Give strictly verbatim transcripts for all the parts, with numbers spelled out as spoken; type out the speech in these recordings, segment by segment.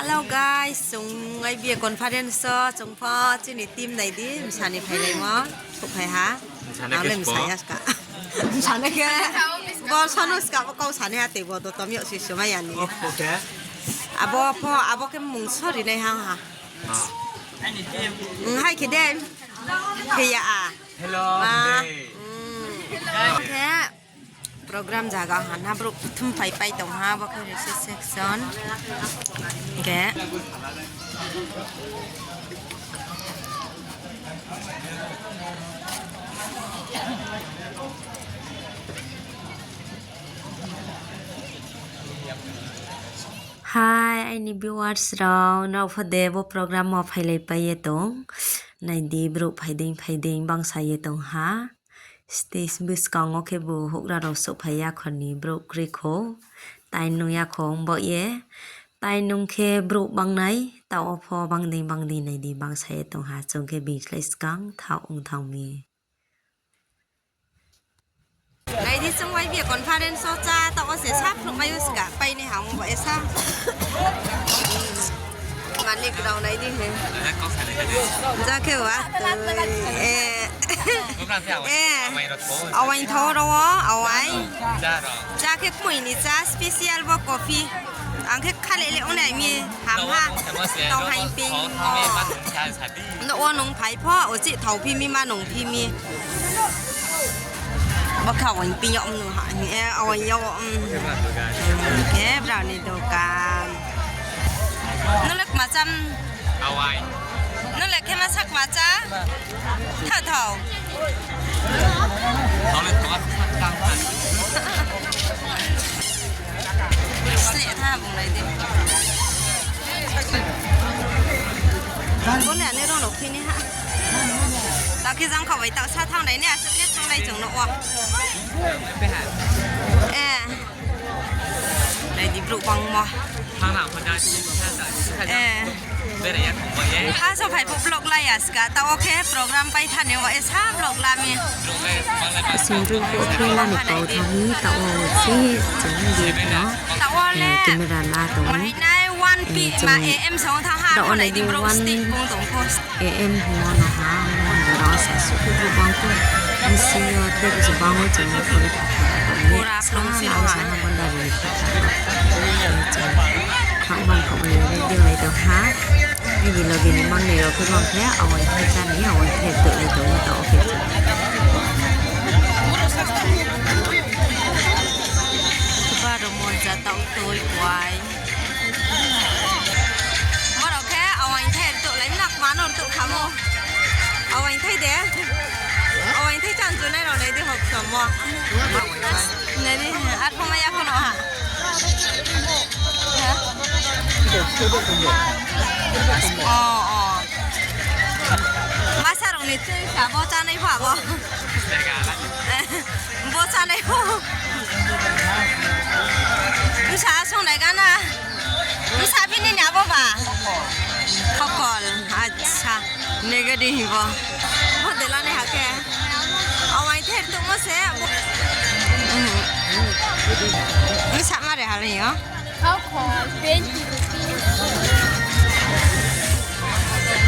Hello guys, chung Y B A conference o chung pho chini team nai di, msa ni phailaimo, khouhphai ha. Ang le msa ya ska. Msa nai khe, bo sano ska, bo kau sanai ha tei bo do tom yag si sumai ya ni. Abo pho, abo khe mung sori nai hang ha. Hai khe de, khe ya a. Hello. Khe program zaga ha na brouh thum phai pai tong ha, bo khe reception. Khe. Hai, aini viewers rao, nrao pho de bo program wo phailai pai ye tong. Nai di, brouh phai dei, phai dei bangsa ye tong ha. Stage buskang wo khebu houhgra rao souhphai ya kho ni brouh kroi kho. Tai nung ya kho ong bo ye. Tai nung khe brouh bangnai, taoh wo pho bang dei, bang dei nai di, bangsa ye tong ha. Chung khe bini slái skang thaoh ong thanng mi. Nai di, chung Y B A conference wo chá, taoh wo se sa phruh mai o ska, pai ni ha ong bo esa. Malik rao nai di he. Ja khe wa tui. Awai thao ro wo, awai. Chá khe kmoi ni chá, special bo coffee. Ang khe khale le ongnai mi ham ha. Tong hai ping. No wo nung phai pho, uchih thao phi mi ma nung phi mi. Bo khe awai ping yo nung ha. Awai yo. Khe brao ni dokan. Nung le kma cham. Nung le khe ma sa kma chá. Thao thao. Sleh tha bung nai di. Bo le ani rao no phi ni ha. Takhe jang kha bai taoh sa thanng nai ni asuh khe thanng nai chung no wo. Nai di brouh bangmo. Ha so phai pho vlog lai ya ska, taoh wo khe program pai tha ni wo esa vlog la mi. Sindru pho khe la ni pau tha mi, taoh wo se chung di no. Taoh wo le camera la tong mi. Nai one P ma A M song thanng ha, taoh wo nai di brouh stick bung tong pho. A M hingmo no ha, mo no rao sa suh khe brouh bang pho. Bisi yo tei bisi bang wo chung no pore pha tha. Pura sa na sa ha banda ri pha tha. Khang bang khang ni ri di lai tong ha. Aini loge ni mang ni rao khe bang khe awai thai chá ni, awai thai rtuh lai tong ou, taoh wo khe chung. Baro moja taoh toi kuai. Borok khe awai thai rtuh lai na, kma no rtuh khamo. Awai thai de. Awai thai chang chunai rao nai di hok somo. Nai di, ar phoma ya pho no ha. O, o. Masa rao ni tui sa bo chánai pho abo. Bo chánai pho. Bsa song nai gana. Bsa bini ni abo ba? Khokol. Acha. Nega di hing bo. Bo de la nai ha khe. Awai thai rtuhmo se. Bsa ma re ha lai yo. Khokol, twenty rupees.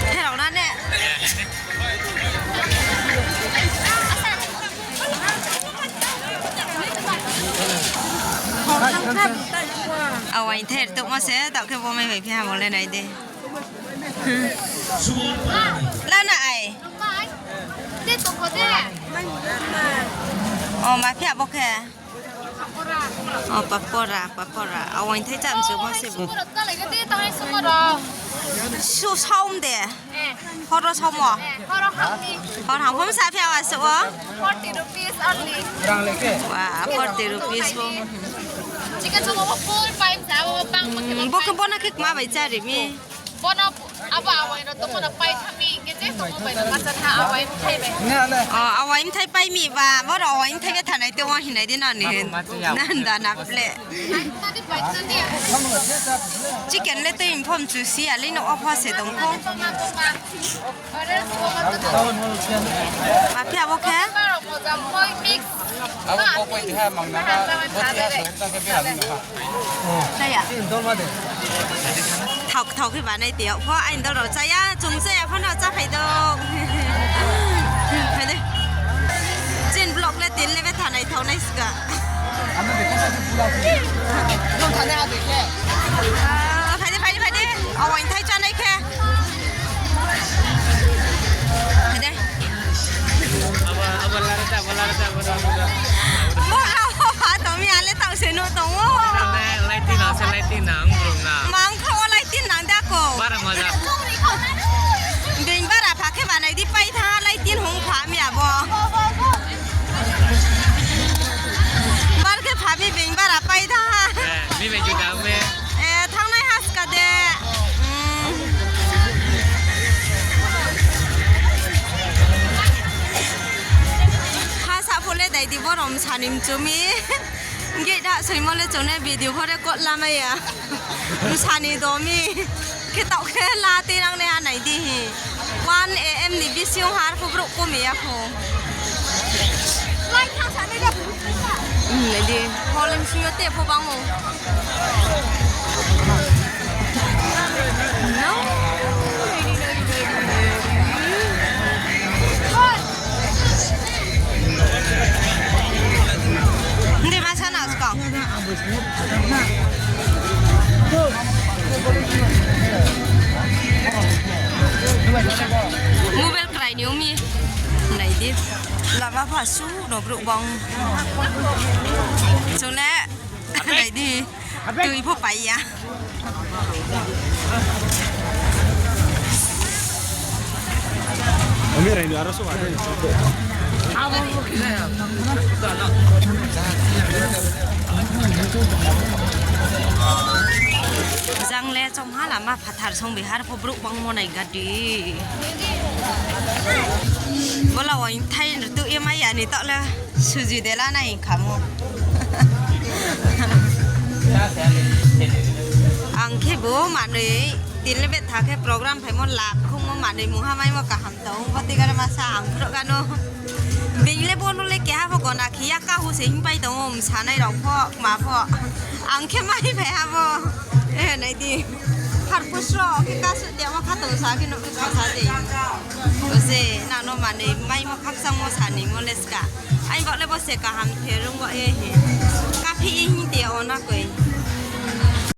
Therao na ne? Awai thai rtuhmo se, taoh khe bo mai bai phi ha bo le nai di. La na ai. O, ma phi ha bo khe. O, pakora, pakora. Awai thai cham se mo se bo. Su saum de. Horo saomo. Hor hang phom sa phi awa se o. Forty rupees only. Wa, forty rupees bo. Chicken saomo bo full five sa bo bang. Bo khe bo na khe kma bai chá ri mi. Bono abo awai rao tongmo no pai tha mi, hing khe je tongmo bai no ma chá tha, awai mthai bai. O, awai mthai pai mi ba, boro awai mthai bai thanai tei wa hinai di na ni. Nan da na ple. Chicken le tei phom chu si ya le no o pho se tong kho. Ma phi abo khe? Abo bo poi tha mang na ha, bo tha so ta khe bihal ni ha. Chaya. Dol ma de. Kthao khe banai te yag pho, aini dol rao chá ya, chung chá ya pho no chá phai do. Phai de. Chini vlog le tin le betha naithao nai ska. Ah, phai de, phai de, phai de. Awaing thai chánai khe. Phai de. Bo rao pha tong mi, ale taoh se nuh tong ou. Lighting nang se lighting nang, bro na. Mang kha o lighting nang da ko. Bara maja. Being bara pha khe banai di pai tha, lighting hong pha mi abo. Bar khe pha mi being bara pai tha. Eh, mi bai juda me. Eh, thanngnai ha ska de. Hmm. Ha sa pho le dai di borom sani mchu mi. Gate ha soimo le chung nai video pho record lamai ya. Msani do mi. Khe taoh khe la tei nang nai ha nai di hi. One A M ni bising har pho brouh komi ya pho. Hmm, nai di. Hall ni bising yo te pho bang ou. No. Hindi masa na skang. Mobile krai ni umi. Nai di. Lama pha su no brouh bang. Chung le. Nai di. Tui pho pai ya. Jang le chomha lama phathar song bihar pho brouh bangmo nai gadi. Bola waing thai rtuh ye mai ya ni taoh le. Suji de la nai khamo. Ang khe bo manoi tin le betha khe program phaimo lap khungmo manoi mungha maimo kaham tong. Bo tigar masa ang phroh gano. Being le bono le keha pho gona khe ya kahu se hingpai tong ou msanai rao pho kma pho. Ang khe mai phai ha bo. Eh, nai di. Harpus rao khe kasu de ma kha tong sa khe no khe sa de. Bo se nang no manoi maimo khakchangmo sanimo le ska. Ai bo le bo se kaham khe rung bo e hi. Kaphi hing te ona koi.